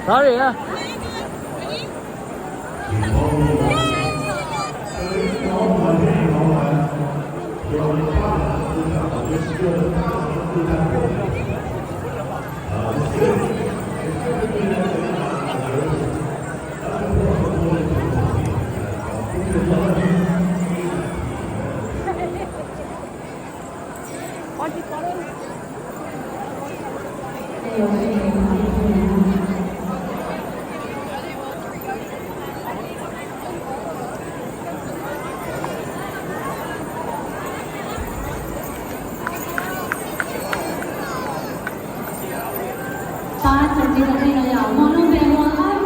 Sorry, yeah. Pab txuas ntxiv rau nej no yom, muaj lub npe hu ua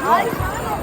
Aurora.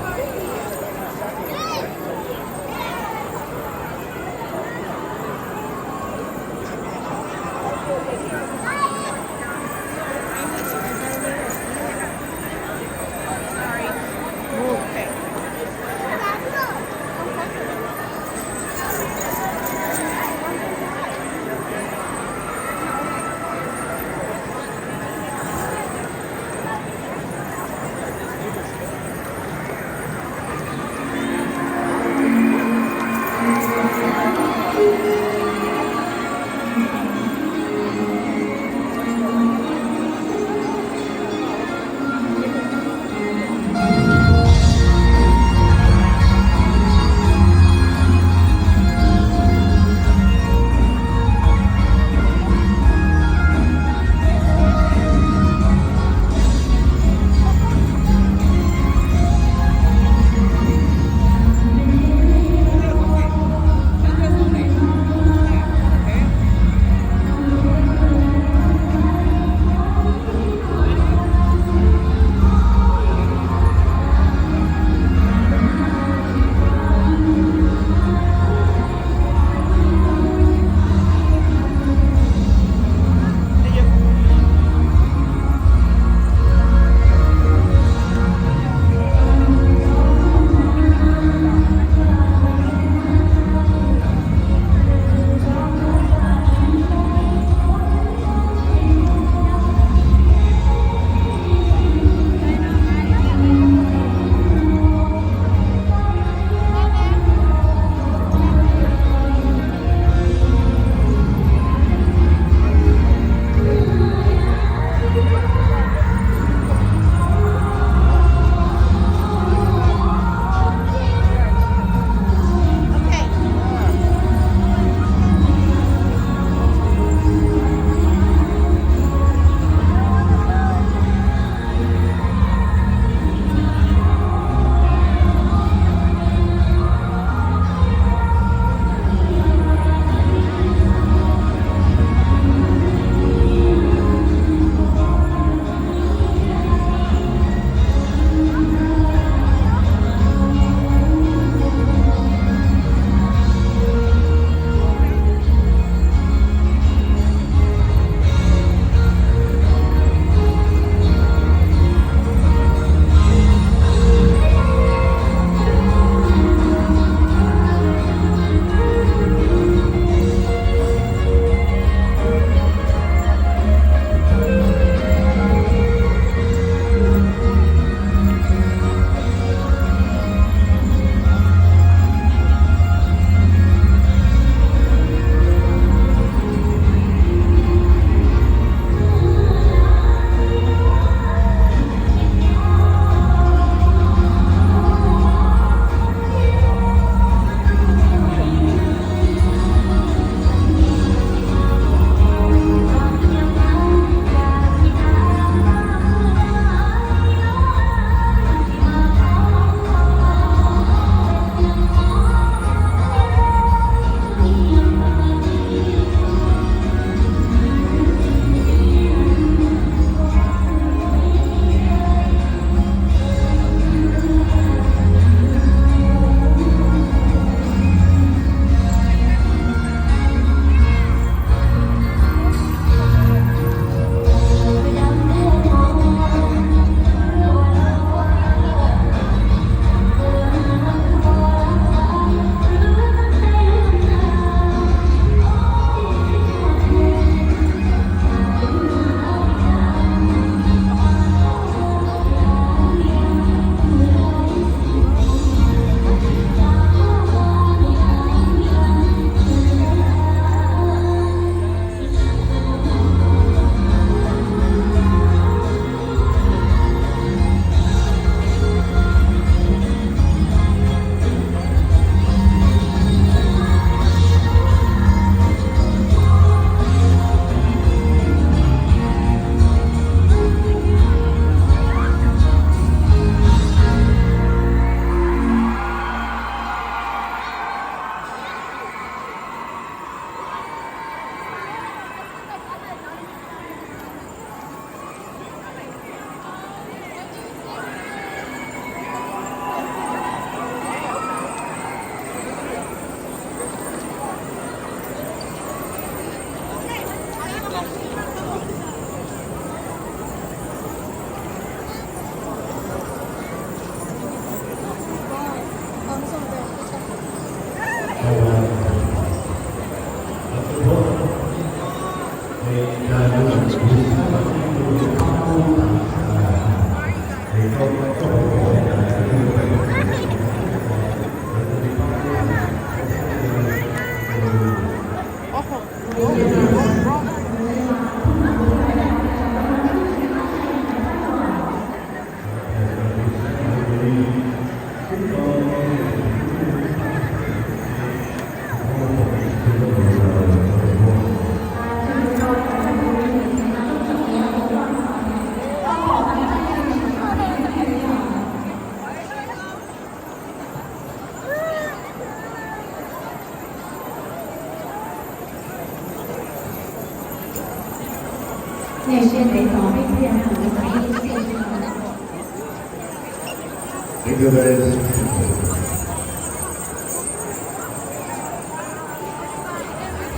Thank you, guys.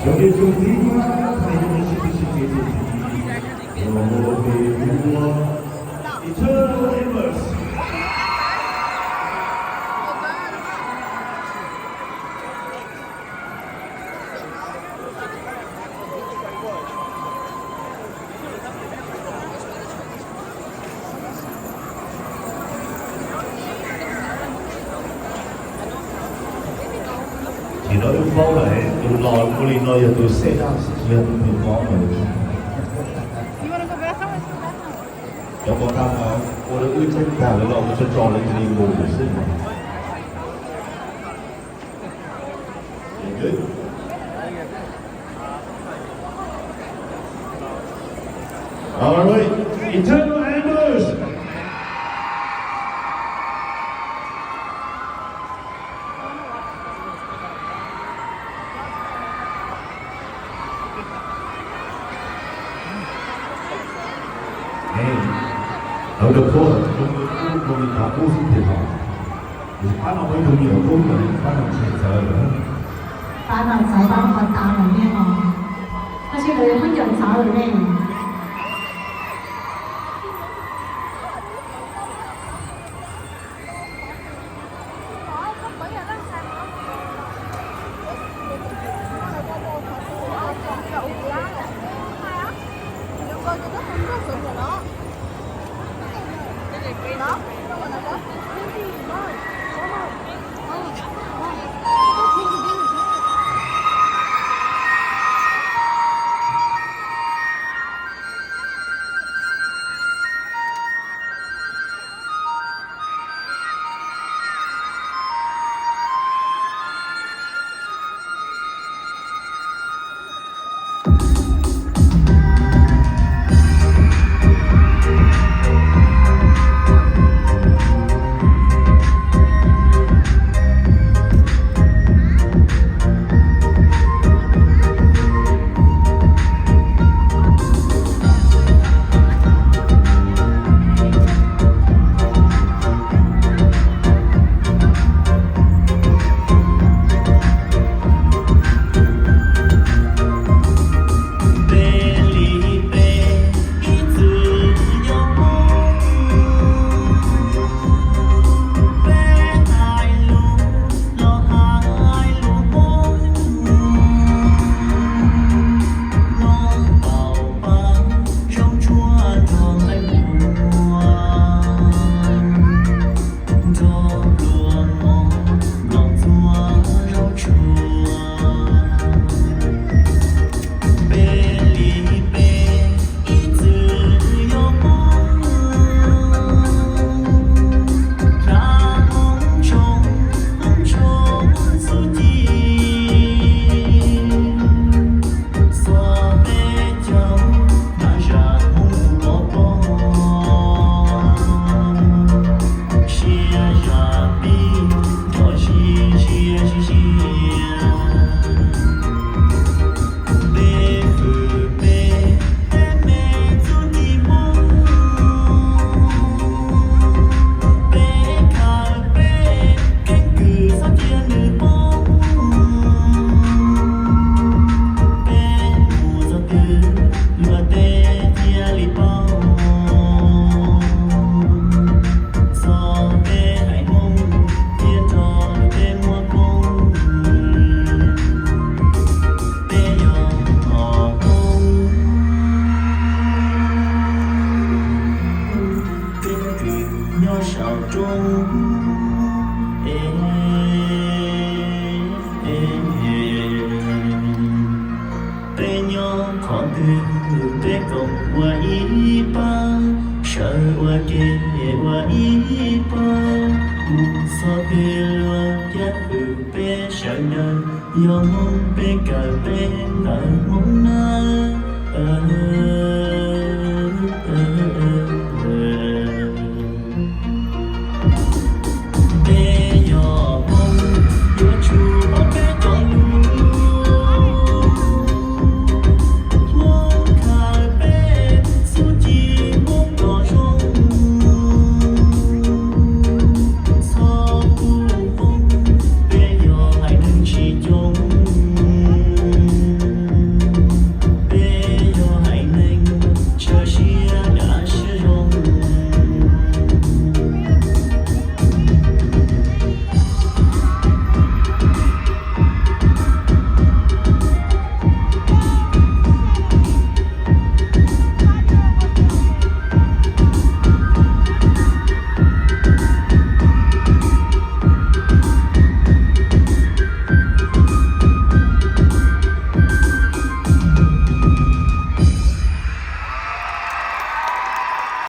Sau ntej tus thib peb, thaj yeeb sib tw sib tw tus thib peb, los mus rau tus thib peb, Eternal Embers. Ces no wb paub lawm, tus los ua li no yog tus set up, tsis yog tus mus qhov lawm. Cov pov thawj ua rau wb txheeb tag lawv los ua tso tso lawv cia li mus lawm xwb. All right, Eternal Embers. Ej, lawv rau qub, rau qub, rau qub xwb tiag os. Pab no peb yug me nyuam tub lawm, pab no tsis txawv lawm. Pab no txawv, pab no qhov tas lawm ne os. Tab sis lawv yog khaub ncaws txawv lawm ne. Nyob saum roob, peb nyob qhov twg peb koom ua ib pab, sawv ua ke ua ib pab, mus txog twg luag cab hwm peb sawv daws, yog Hmoob peb kawm peb ntawv Hmoob nawb.